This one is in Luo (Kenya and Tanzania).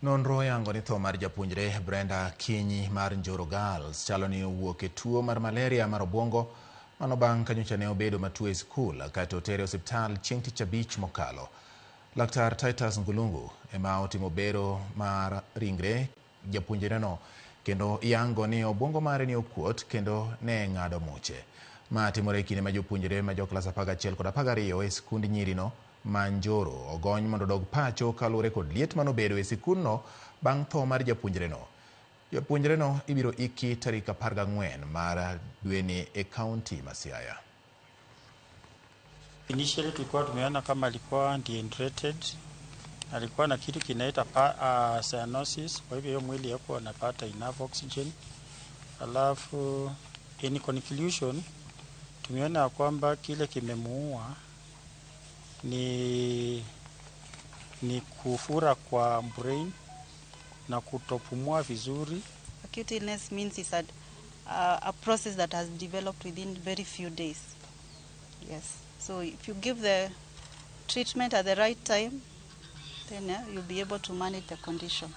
Nonro oyango ni tho mar japuonjre Brenda Akinyi mar Njoro Girls chalo ni owuok e tuo mar malaria mar obwongo mano bang' ka nyocha ne obedo matuo e sikul kaeto otere e osiptal chieng' tich abich mokalo. Laktar Titus Ngulungu ema otimo bero mar ringre japuonjreno kendo yango ni obwongo mare ne okuot kendo ne ng'ado muche. Ma timore e kinde ma jopuonjre ma joklas 11 kod 12 e sikund nyirino ma Njoro ogony mondo odog pacho kaluwore kod liet manobedo e sikundno bang' tho mar japuonjreno. Japuonjreno ibiro iki tarik 14 mar dweni e kaunti ma Siaya. Initially tulikuwa tumeona kama alikuwa dehydrated, alikuwa na kitu kinaita cyanosis, kwa hivyo hiyo mwili hakuwa anapata enough oxygen. Alafu in conclusion tumeona kwamba kile kimemuua ni kufura kwa brain na kutopumua vizuri. Acute illness means it's a process that has developed within very few days. Yes. So if you give the treatment at the right time, then you'll be able to manage the condition.